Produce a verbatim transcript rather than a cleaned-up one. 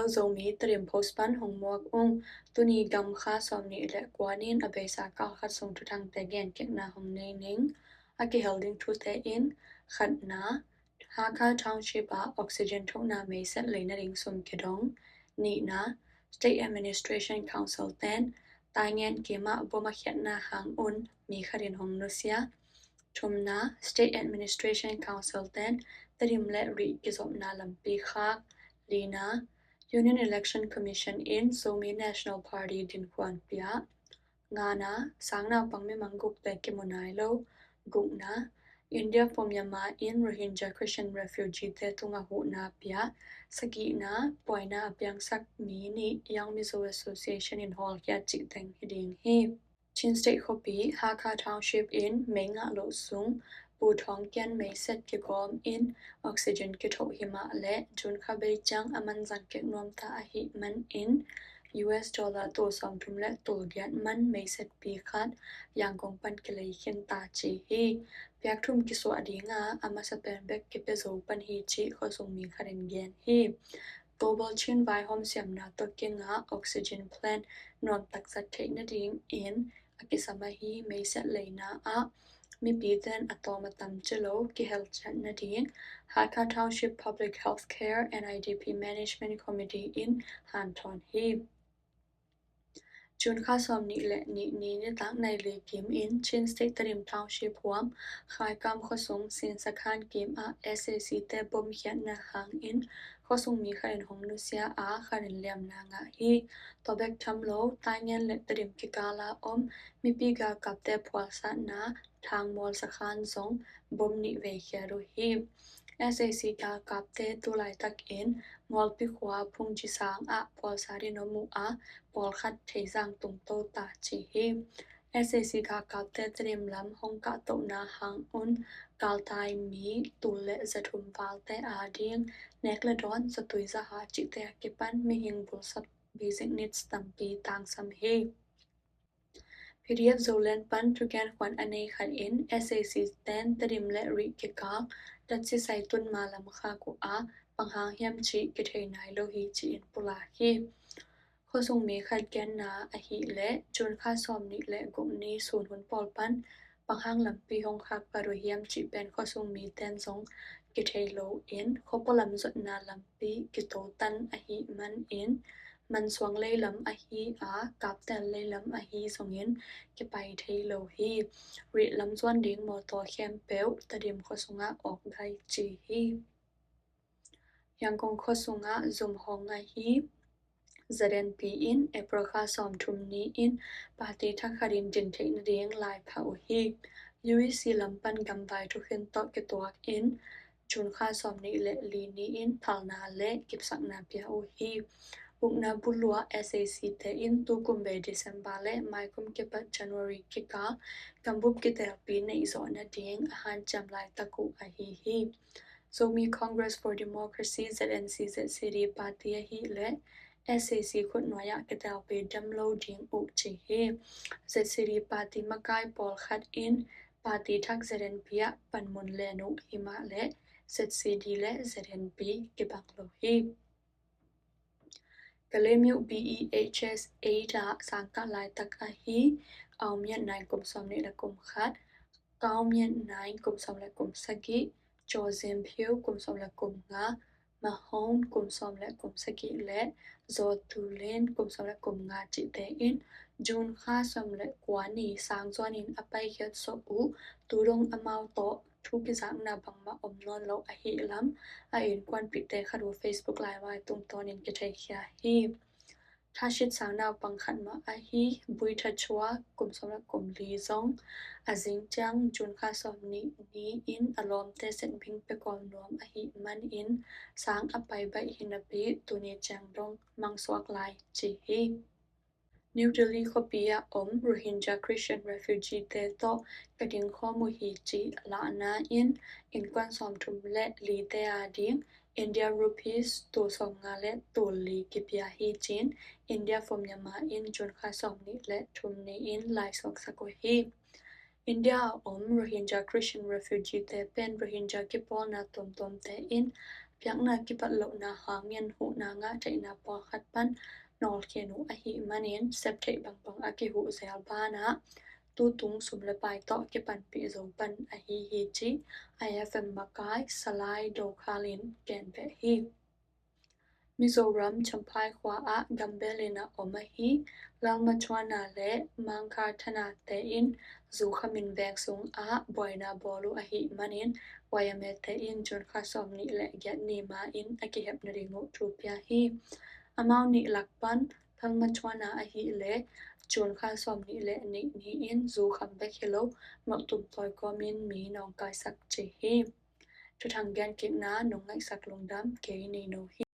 Zomi Tedim Post pan hong muak ung. Tuni gam kha sawmnih le kua ni-in a beisa kal khat sung thuthangte genkhiatna hong nei ning. A kihel ding thute in, khatna, Hakha Township ah oxygen thokna meiset leina ding sum kidong. Nihna, State Administration Council ten Taingen kim ah bom a khiatna hang un mi khat in hong nusia. Thumna, State Administration Council ten Tedim le Rih kizopna lampi khak. Lina, Union Election Commission in Zomi National Party dinkuan pia. Ngana, sang naupang mimang gukte kimu nai lo. Gukna, India for Myanmar in Rohingya Christian refugee te tungah huhna pia. Sagihna, buaina a piangsak mi nih Young Mizo Association in hawlkhia cih teng hi ding hi. Chin State khuapi Hakha Township in mei ngah loh sung Pu Thawng Kian meiset kigawm in oxygen kithoh hi mah le June kha bei ciang a manzang kek nuam ta ahih manin U S dollar tul sawmthum le tul giat man meisetpi khat Yangon pan kilei khin ta ci hi. Piak thum kisuah dinga a masa pen bek kipia zo pan hi cih khuasung mi khat in gen hi. Global Chin vaihawm siamna tawh kingah oxygen plant nuamtak zat theih nadingin a kisam ahi meiset leina ah mipite in a tawm a tam ci lo kihel ciat nading Hakha Township Public Health Care and I D P Management Committee in hanthawn hi. June kha sawmnih le nih ni nitak nai li kim in Chin State Tedim Township huam Khaikam khuasung Sinsakhan kim ah S A C te bom khiatna hangin khuasung mi khat in hong nusia a khat in liamna ngah hi. Tua bek tham lo Taingen le Tedim kikal a om mipi galkapte phualsatna Thangmual sakhan zong bom nih vei khiat uh hi. S A C galkapte tu laitakin Mualpi khua Phungci sang ah phualsat in om uh a pawlkhat theizang tungto ta ci hi. S A C galkapte Tedim lam hong kahtohna hang un galtai mi tul le zathum valte ading nek le dawn zatui zaha cihte a kipan mihing bulsat basic needs tampi tangsam hi. P D F Zoland pan thugen khuan a nei khat in S A C ten Tedim le Rih kikal datsi saitun ma lam khak uh a bang hang hiam cih kithei nai lo hi ci-in pulak hi. Khuasung mi khat genna ahih leh June kha sawmnih le guk ni sun hun pawl pan bang hang lampi hong khak vat uh hiam cih pen khuasung mi ten zong kithei lo in khuapaw lam zotna lampi kitotan ahih manin Mansuang leilam ahi a Kaptel leilam ahi zongin kipai thei lo hi. Rih lam zuan ding mawtaw khempeuh Tedim khuasungah awk gai ci hi. Yangon khuasungah zum hong ahi Z N P in April kha sawmthum ni-in party thakhat in din theih nading lai phah uh hi. U E C lam pan gamvai thukhin tawh kituak in June kha sawmnih le li ni-in phalna le kipsakna pia uh hi. Ukna buluah S A C te in tukum bei December le maikum kipat January kikal gambup kitelpi neih zawh nading a hanciam laitak uh ahi hi. Zomi Congress for Democracy Z N C Z C D party ahih leh S A C khutnuai ah kitelpi dam lo ding uh ci hi. Z C D party makai pawlkhat in party thak Z N P ah panmun len uh hi mah leh Z C D le Z N P kibang lo hi. Kalemyo B E H S eight ah sangkah laitak ahi Aung Myan Naing kum sawmnih le kum khat, Kau Myan Naing kum sawm le kum sagih, Jaw Zim Phyo kum sawm le kum nga, Mahon kum sawm le kum sagih le Zaw Tulin kum sawm le kum nga cihte in June kha sawm le kua ni sang zuanin a paikhiat sawh uh tu dong amau tawh thu kizakna bangmah om nawn lo ahih lam a innkuanpihte khat uh Facebook laivai tungtawnin kitheikhia hi. Thashit sang naupang khat mah ahi Bui Tha Chua kum sawm le kum li zong a zing ciang June kha sawmnih ni-in a lawmte setbing pia kawl nuam ahih manin sang a pai baih hi napi tuni ciang dong mangsuak lai ci hi. New Delhi khuapi ah om Rohingya Christian refugee te tawh ka dingkhawm uh hi cih lahna in innkuan sawmthum le lite ading India rupees tul sawmnga le tul li kipia hi ci-in India for Myanmar in June kha sawmnih le thum ni-in laisuaksak uh hi. India a om Rohingya Christian refugee te pen Rohingya kipawlna tuamtuamte in Biakna kipat lohna hangin huhna ngah theihna pawlkhat pan nawlkhin uh ahih manin septheih bangbang a kihuh zel banah tutung sum le pai tawh kipanpih zo pan ahi hi ci IFM makai Salai Dokhal in genbeh hi. Mizoram Champhai khua ah gambel in a om ahi Lalmachuana le Mangkar Thana te in zu khamin veng sung ah buaina bawl uh ahih manin Y M A te in June kha sawm nih le giat ni ma in a kihepna ding uh thu pia hi. Amau nih lak pan Lalmachuana ahih le June kha sawm nih le nih ni in zu kham bek hi lo nolh tum tawi kawmin mi nawngkaisak ci hi. Thuthang gen kikna nong ngaihsak lungdam kei nei no hi.